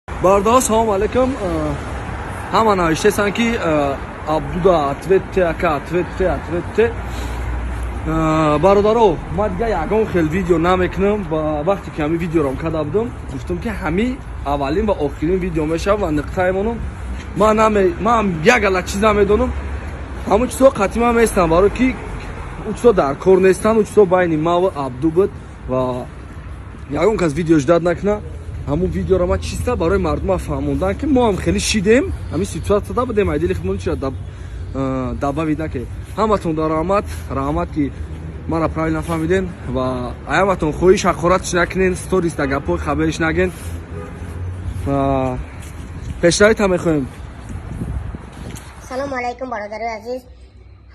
Бародаро, салому алейкум. Ҳама навиштаестанд, ки Абдуда ответ те, ака, ответ те, ответ те. Бародаро, ман дига ягон хел видео намекунам ва вақте ки ҳамин видеорам карда будам, гуфтам, ки ҳамин аввалин ва охирин видео мешавад ва нуқтаи монам. Ман як гала чиз намедонам, ҳамон чизҳо қатъи ман местам, барои ки ӯ чизҳо дар кор нестанд. Ӯ чизҳо байни ма ва Абду буд ва ягон кас видео ждать накуна. Ҳамун видеоро ман чиста барои мардума фаҳмондан, ки мо ҳам хеле шидем, ҳамин ситуатсияда будем, айдили худмон чира добавить накунем. Ҳаматон да раҳмат, раҳмат, ки мара правильно фаҳмиден. Ва аяматон хоҳиш, ҳақоратш накунен, сторис да гапҳои хабариш наген. Пешравита мехоҳем. Салому алайкум, бародарои азиз.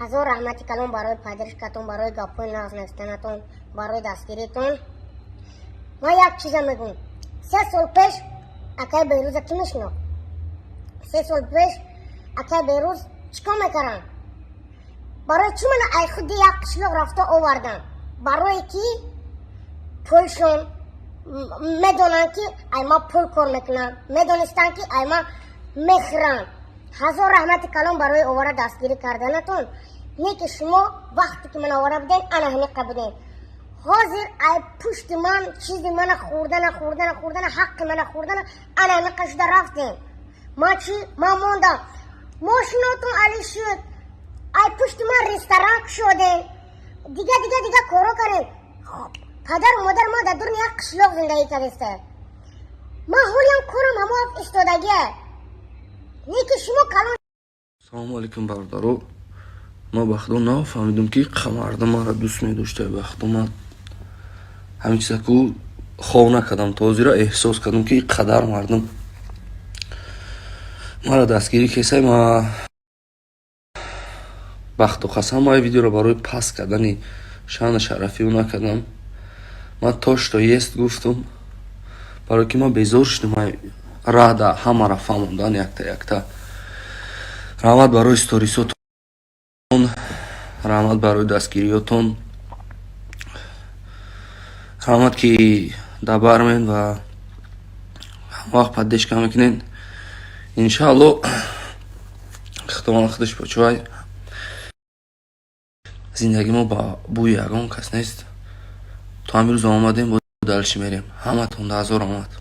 Ҳазор раҳмати калон барои поддержка тон, барои гапҳои нағз навистанатон, барои дастгиритон. Ман як чиза мегӯм: 3 сол пеш акай Берӯза кӣ мешинохт? 3 сол пеш акай Берӯз чӣ кор мекардам? Барои чӣ мана ай худи як қишлоқ рафта овардам? Барое ки пулшон медонанд, ки ай ма пул кор мекунам, медонистанд, ки ай ма мехӯрам. Ҳазор раҳмати калон барои овара дастгирӣ карданатон. Не ки шумо вақте ки ман овара будем, ана ҳамиқа будем. Ҳозир ай пушти ман чизи мана хӯрдана, хӯрдана, хӯрдана, ҳаққи мана хӯрдана, ана ҳамиқа шуда рафтем. Ман чӣ? Ман мондам, мошинотон али шуд, ай пушти ман ресторан кушодем, дига, дига, дига коро кардем. Падару модар ман дар дуруни як қишлоқ зиндагӣ кардеста. Ман ҳолиам корам ҳамо истодагия. Не ки шумо калон. Салому алейкум, бародаро. Ман ба худо нафаҳмидам, ки мардум маро дӯст медошта. Ба худо, ман ҳамин чизаку хов накардам. То ҳозира эҳсос кардам, ки қадар мардум маро дастгирӣ кесай. Ма бахту қасам, ман видеоро барои паст кардани шаъну шарафи ӯ накардам. Ман то что есть гуфтум, барое ки ман безор шудам рада ҳамаро фаҳмондан якта якта. Раҳмат барои сторисотон, раҳмат барои дастгириётон, раҳмат, ки дабармен ва ҳамавақт поддержка мекунен. Иншаалло, худованд худаш почувай. Зиндагӣ мо ба бӯи ягон кас нест. То ҳамин рӯз омадем, бо дальше мерем. Ҳаматон да ҳазор раҳмат.